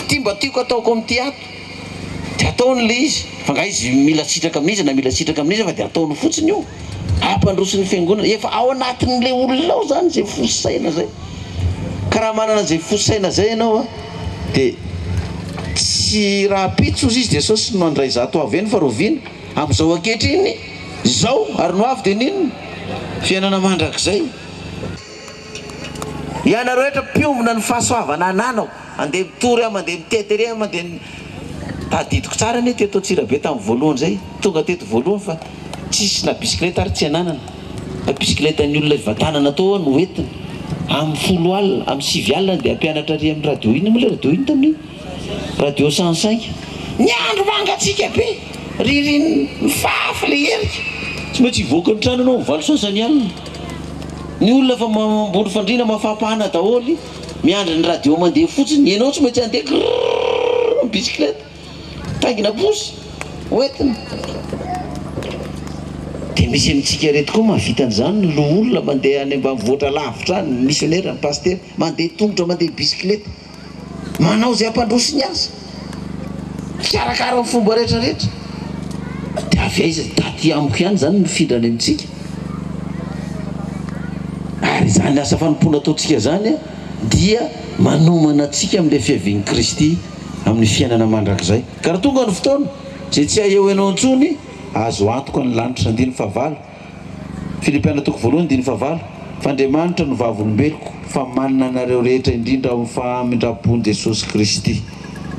ty mba tiako ataoko amin'ity ato. Dia ataony ilay izy. Fa angaha izy mila sitraka amin'iza na mila sitraka amin'iza fa dia ataony fotsiny io. Hampandroso ny fiangonana. Efa ao anatin'ilay olona ao izany izay fo saina izay. Ka raha manana an'izay fo saina izay ianao an, dia tsy rahampitso hozy izy Jesosy no handray zato avy eny fa rahoviana? Amin'izao ankehitriny izao ary ny ho avy dia n'inona? Fiainana mandrakizay. Ianareo rehetra mpiombona ny fahasoavana ananako. Andeha mitory aho, mandeha mitety ery aho, mandeha Tadidiko tsara anie teto Antsirabe tamin'ny voalohany izay, tonga teto voalohany fa tsisy na bisikileta ary tsy ananana, fa bisikiletan'ny olona hivantanana tao aho no hoentina, amin'ny folo alina, amin'ny sivy alina dia hampianatra ary amin'ny radio inona moa ilay radio inona tamin'iny? Radio 105. Ny andro mangatsiaka be, ririnina, mifafy ilay erika, tsy maintsy hivoaka ny trano ianao amin'ny valo sasany alina, ny olona efa ambony fandriana mafampana daholo. Miandry ny radio mandeha fotsiny, ianao tsy maintsy handeha grrrr amin'ny bisikileta, mitaingina posy, hoentina. Dia misy amintsika ireto koa mahavita an'izany, ny loholona mandeha any ambanivohitra lavitra any, ny misionera, ny pasitera, mandeha tongotra, mandeha bisikileta, manao izay hampandroso ny asa, mikarakara ny fomba rehetra rehetra. Dia avy aiza, taty amiko ihany izany no mifindra any amintsika. Ary izany asa fanompoana ataontsika izany dia manomana antsika amin'ilay fiavian'i Kristy amin'ny fiainana mandrakizay. Ka raha tonga ny fotoana, izay tsy haheho ianao intsony, azo antoka ny lanitra. Andininy fahavalo, Filipiana toko voalohany andininy fahavalo, Fa Andriamanitra no vavolombeloko, fa manana anareo rehetra indrindra ao amin'ny famindram-pon'i Jesosy Kristy.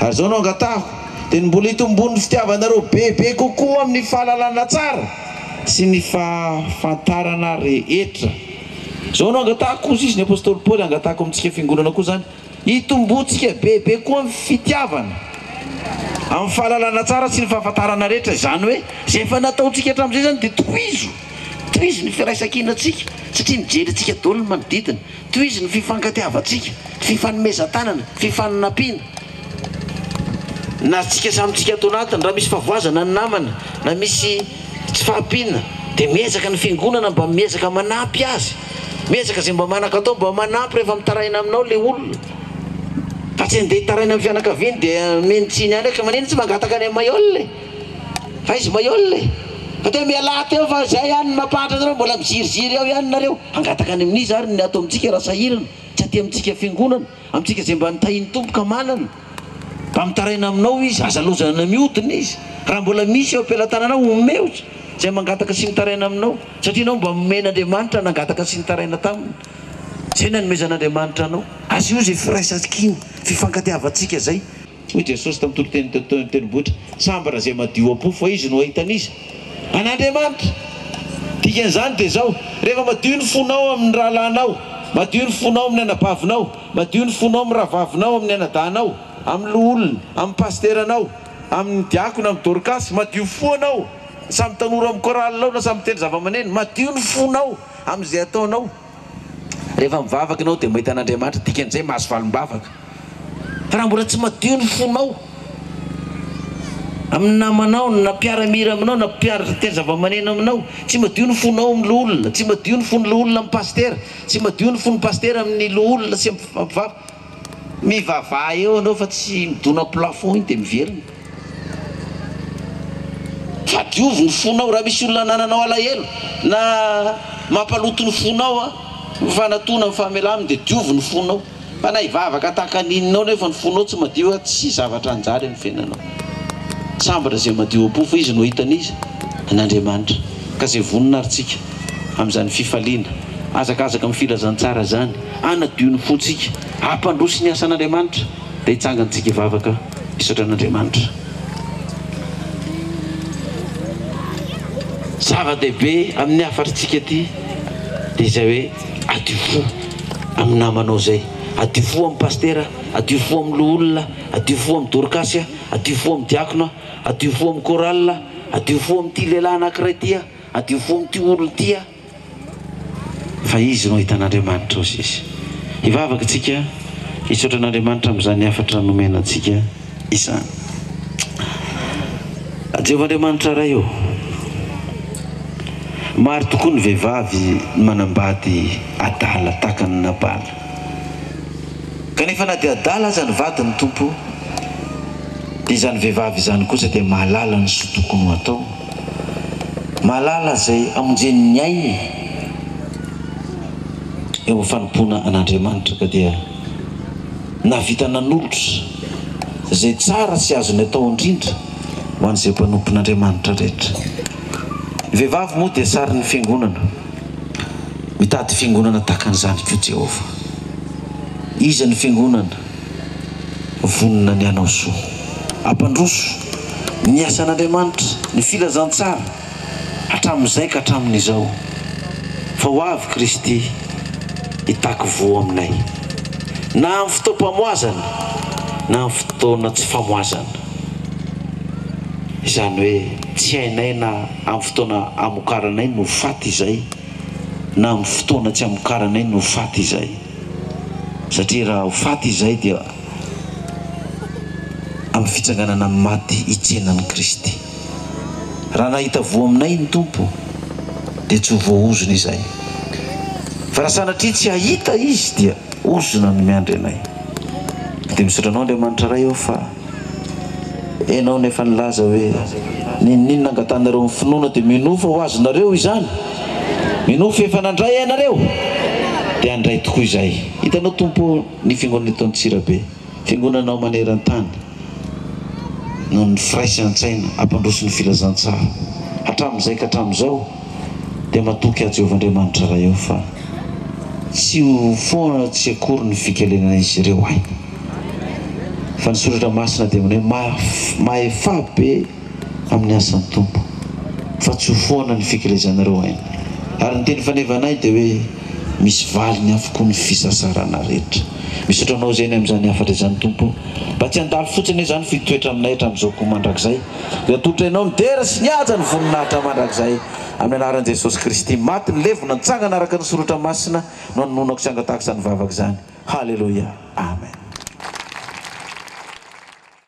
Ary izao no angatahako, dia ny mbola hitomboan'ny fitiavanareo bebe kokoa amin'ny fahalalana tsara sy ny fahafantarana rehetra. Izao no angatahako, hozy izy, ny apostoly Paoly, angatahako amintsika fiangonana koa izany, hitomboantsika bebe koa amin'ny fitiavana, amin'ny fahalalana tsara sy ny fahafantarana rehetra. Izany hoe, izay efa nataontsika hatramin'izay izany dia tohizo, tohizo ny firaisankinantsika, satria mijery antsika daholo ny manodidina. Tohizo ny fifankatiavantsika, fifanomezan-tanana, fifanampiana. Na tsika samy tsika ato anatiny, raha misy fahavoazana ny namana, na misy tsy fahampiana, dia miezaka ny fiangonana mba miezaka manampy azy. Miezaka izay mba manan-katao mba manampy rehefa mitaraina aminao ilay olona. Fa tsy handeha hitaraina amin'ny fianakaviany dia omeny tsiny ihany hoe ka manina tsy mangataka any amin'i Mayol e? Fa izy Mayol e! Fa teo mialà teo fa izay ihany no mampahantra anareo, mbola miziriziry ao ihany nareo. Hangataka any amin'iza ary ny ato amintsika raha sahirana? Tsy aty amintsika fiangonana, amintsika izay mba notahian'ny Tompo ka manana. Mba mitaraina aminao izy, aza lozana mihodina izy. Raha mbola misy eo am-pelatananao, omeo izy izay mangataka sy mitaraina aminao, satria ianao mba nomen'Andriamanitra nangataka sy nitaraina taminy. Izay nanomezan'Andriamanitra anao. Asio izay firaisan-kina, fifankatiavantsika izay. Hoy Jesosy tamin'ny toriteny teo an-tendrombohitra, Sambatra izay madio am-po, fa izy no hahita an'iza? An'Andriamanitra. Dikan'izany dia izao, rehefa madio ny fonao amin'ny rahalahinao, madio ny fonao amin'ny anabavinao, madio ny fonao amin'ny rahavavinao, amin'ny anadahinao, amin'ny loholona, amin'ny pasiteranao, amin'ny diakona, amin'ny Dorkasy, madio fo ianao, samy tanora amin'ny chorale ao na samy mitendry zavamaneno, madio ny fonao amin'izay ataonao. Rehefa mivavaka ianao dia mahita an'Andriamanitra, dikan'izay mahazo valim-bavaka. Fa raha mbola tsy madio ny fonao amin'ny namanao, na mpiara-mihira aminao, na mpiara-mitendry zava-maneno aminao, tsy madio ny fonao amin'ny loholona, tsy madio ny fon'ny loholona amin'ny pasitera, tsy madio ny fon'ny pasitera amin'ny loholona sy amin'ny mpivavaka. Mivavaha eo ianao fa tsy midona plafond iny dia miverina. Fa diovy ny fonao, raha misy olona anananao alahelo na mampaloto ny fonao, mifanatona, mifamelà aminy dia diovy ny fonao. Fa na hivavaka tahaka ny inona ao nefa ny fonao tsy madio tsy zavatra hanjary amin'ny fiainanao. Sambatra izay madio am-po fa izy no hahita an'iza? An'Andriamanitra. Ka izay vonona ary tsika amin'izany fifaliana, hazakazaka amin'ny filazantsara izany, hanadio ny fontsika, hampandroso ny asan'Andriamanitra, dia hitsangantsika hivavaka hisaotra an'Andriamanitra. Zava-dehibe amin'ny hafatr'tsika ity dia izay hoe adio fo amin'ny namanao izay, adio fo amin'ny pasitera, adio fo amin'ny loholona, adio fo amin'ny dorkasy, adio fo amin'ny diakona, adio fo amin'ny chorale, adio fo amin'ity lehilahy anankiray ity, adio fo amin'ity olona ity. Fa izy no ahitan'Andriamanitra ao sisa. Hivavaka isika hisaotra an'Andriamanitra amin'izany hafatra nomena antsika izany. Jehovah Andriamanitra Ray ô, maro tokoa ny vehivavy manambady adala tahaka an'i Nabala. Kanefa na dia adala aza ny vadiny, Tompo, dia izany vehivavy izany kosa dia mahalala ny soa tokony ho atao. Mahalala izay hamonjeny ny ainy eo amin'ny fanompoana an'Andriamanitra ka dia nahavita nanolotra izay tsara sy azony atao indrindra ho an'izay mpanompon'Andriamanitra rehetra. Ny vehivavy moa dia sarin'ny fiangonana. Mitady fiangonana tahaka an'izany koa Jehovah. Iza ny fiangonana? Vonona ny hanao soa. Hampandroso ny asan'Andriamanitra, ny filazantsara, hatramin'izay ka hatramin'izao. Fa ho avy Kristy hitaky voa aminay. Na amin'ny fotoam-pamoazana, na amin'ny fotoana tsy famoazana. Izany hoe tsy hainay na amin'ny fotoana hamokaranay no ho faty izay, na amin'ny fotoana tsy hamokaranay no ho faty izay. Satria raha ho faty izay dia amin'ny fitsanganana amin'ny maty hitsena an'i Kristy. Raha nahita voa aminay ny Tompo dia tsy ho voaozona izahay. Fa raha sanatria tsy hahita Izy dia ozona no miandry anay. Dia misaotra Anao Andriamanitra Ray aho fa Ianao no efa nilaza hoe n'inon'inona angatahanareo amin'ny finoana dia minoa fa ho azonareo izany. Minoa fa efa nandray ianareo. Dia handray tokoa izahay. Hitanao Tompo ô, ny Fiangonana eto Antsirabe, Fiangonanao maneran-tany, noho ny firaisan-tsaina hampandroso ny filazantsara hatramin'izay ka hatramin'izao, dia matoky aho Jehovah Andriamanitra Ray ô fa tsy ho foana tsy akory ny fikelenan'izy ireo aina. Fa ny Soratra Masina dia manao hoe mahefà be amin'ny asan'ny Tompo, fa tsy ho foana ny fikelezanareo aina. Ary ny teny fanevanay dia hoe misy valiny avokoa ny fisasarana rehetra. Misaotra Anao izay ny amin'izany hafatra izany Tompo o. Mba tsy handalo fotsiny anie izany fa hitoetra aminay hatramin'izao koa mandrakizay. Dia atolotra Ianao ny dera sy ny haja ny voninahitra mandrakizay. Amin'ny anaran'i Jesosy Kristy maty nilevina nitsangana araka ny Soratra Masina no anononako sy angatahako izany vavaka izany. Haleloia. Amen.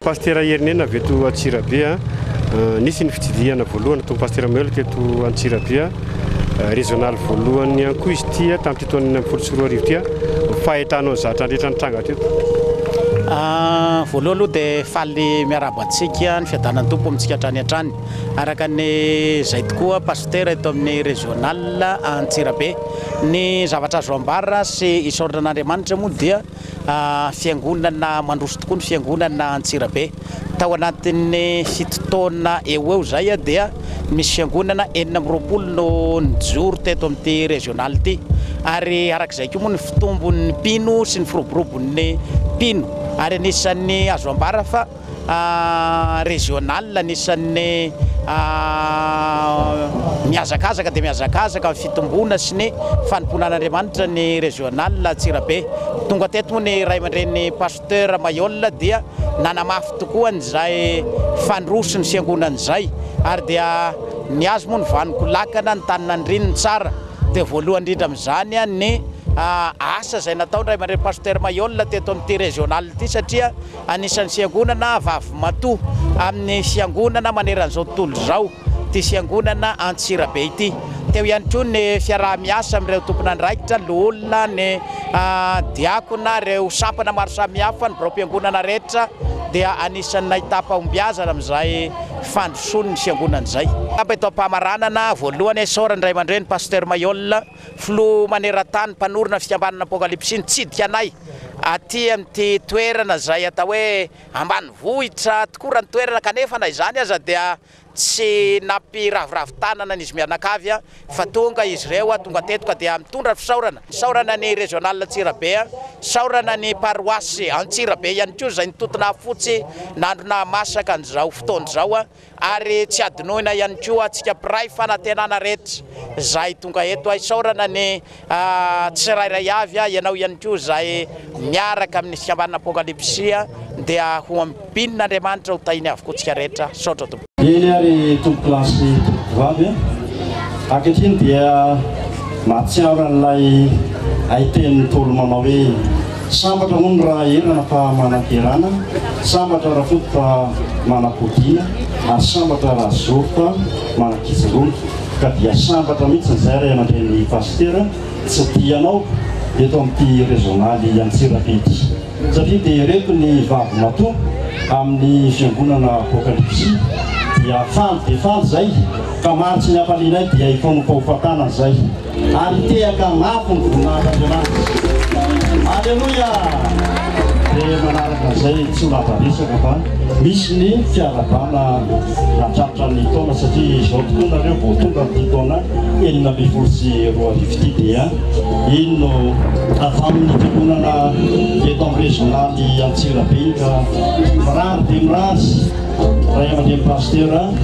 Pasitera Herinena avy eto Antsirabe. Nisy ny fitsidihana voalohany nataon'ny Pasitera Maheul teto Antsirabe. Rezionaly voalohany ihany koa izy ity tamin'ity taona 2016 ity. Ny fahitanao ny zavatra rehetra nitranga teto. Voalohany aloha dia faly miarahaba antsika, ny fiadanan'ny Tompo amintsika hatrany hatrany. Araka ny izay tokoa Pasitera eto amin'ny Rezional Antsirabe. Ny zavatra azo ambara sy isaorana an'Andriamanitra moa dia Fiangonana mandroso tokoa ny fiangonana Antsirabe. Tao anatin'ny fito taona eo ho eo izay dia nisy fiangonana 26 no nijoro teto amin'ity rezionaly ity. Ary araka izay koa moa ny fitombon'ny mpino sy ny firoborobon'ny mpino. Ary anisan'ny azo ambara fa Régional anisan'ny mihazakazaka dia mihazakazaka amin'ny fitomboana sy ny fanompoana an'Andriamanitra ny Régional Antsirabe. Tonga teto moa ny ray aman-dreny Pasteur Mayol dia nanamafy tokoa an'izay fandroson'ny fiangonana izay ary dia ny azy moa ny vanoko lakana ny tany nandriny ny tsara dia voalohany indrindra amin'izany ny asa izay nataony ray aman-dreny Pasteur Mayol teto amin'ity Régional ity satria Anisan'ny fiangonana vavimatoa amin'ny fiangonana maneran'izao tontolo izao ity fiangonana Antsirabe ity. Teo ihany koa ny fiaraha-miasa amin'ireo tompon'andraikitra, loholona, ny diakona, ireo sampana maro samihafa, ny biraom-piangonana rehetra dia anisan'ny nahitam-pahombiazana amin'izay fandrosoan'ny fiangonana izay. Angamba eto am-pamaranana, voalohany isaorana ny ray aman-dreny Pasteur Mailhol, Filoha maneran-tany mpanorina fikambanana Apokalypsy nitsidika anay aty amin'ity toerana izay atao hoe ambanivohitra tokoa raha ny toerana kanefa na izany aza dia tsy nampiraviravy tanana an'izy mianakavy fa tonga izy ireo tonga teto ka dia mitondra fisaorana. Isaorana ny Regional Antsirabe, isaorana ny Paroasy Antsirabe ihany koa izay nitontona fotsy nandro nahamasaka an'izao fotoana izao. Ary tsy hadinoina ihany koa antsika mpiray fanantenana rehetra izay tonga eto. Isaorana ny tsirairay avy, ianao ihany koa izay miaraka amin'ny fikambanana Apokalypsy dia ho ambinin'Andriamanitra ho tahiny avokoa antsika rehetra. Misaotra tompoko. Eny ary tompokolahy sy tompokovavy a! Ankehitriny dia mahatsiaro an'ilay haitenin'ny Ntaolo manao hoe, Sambatra hono raha erana fa manan-kerana, sambatra Rafoto fa manam-podiana, ary sambatra Razoro fa manan-kijoroana. Ka dia sambatra mihitsy izay ray aman-drenin'i Pasitera tsy tia anao eto amin'ity rezionaly Antsirabe ity. Satria dia ireto ny vavy matoa amin'ny fiangonana Apokalypsy dia faly dia faly izay ka mariky ny hafalianay dia hifanofahofa-tanana izay. Ary hitehaka mafy ny voninahitr'Andriamanitra. Aleloia! Dia manaraka an'izay tsy ho lava resaka fa misy ny fiarahabana nahatratra ny taona satria izao tokoa nareo vao tonga amin'ity taona 2016 ity dia iny no avy amin'ny fiangonana eto amin'ny rezionaly Antsirabe iny ka mirary dia mirary. Ray aman-dreny Pasteur a,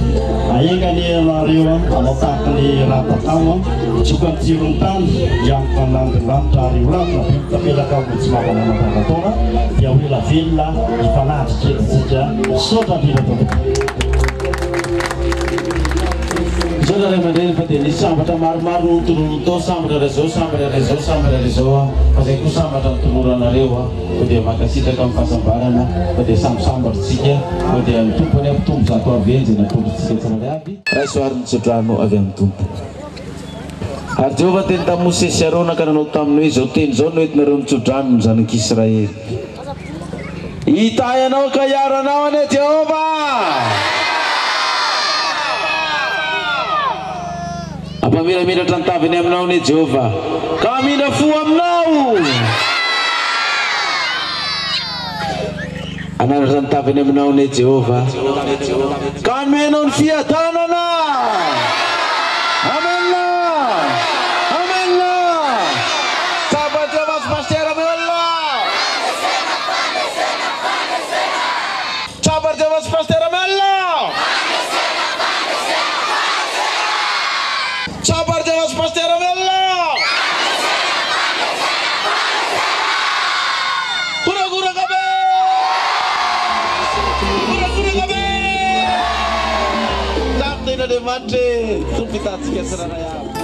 aenga anie ianareo hanao tahaka ny raha-tatamo hitsoka ny tsiron'ny tany, hiantoka ny lanitry ny lanitra ary ho lavitra biby tapelaka ho tsy mahavana mandavan-taona dia ho ela velona hifanatrika eto tsika. Misaotra indrindra tompoko. Misaotra ray aman-dreny fa dia nisy sambatra maromaro no notoloriny tao, sambatra raha izao, sambatra raha izao, sambatra raha izao aho, fa izay koa sambatra notoloranareo aho. Koa dia mankasitraka amin'ny fahasambarana fa dia samy sambatra isika, koa dia ny Tompo anie hampitombo zato avy eny izay natolotritsika tsirairay avy. Raiso ary ny tsodrano avy amin'ny Tompo. Ary Jehovah niteny tamin'i Mosesy sy Arona ka nanao taminy hoe, Izao teny izao no entinareo mitsodrano ny zanak'Israely. Hitahy anao ka hiaro anao anie Jehovah! Hampamiramiratra ny tavany aminao anie Jehovah, ka hamindra fo aminao! ianao. Hanandratra ny tavany aminao anie Jehovah, ka hanome anao ny fiadanana. Amen! Amen! Tsapan'i Jehovah sy Pasitera Maiola! Tsapan'i Jehovah sy Pasitera Maiola! Tsapan'i Jehovah sy Pasitera Maiola! Horakoraka be! Horakoraka be! Samy tenin'Andriamanitra e! Tompo hitahy antsika tsirairay avy.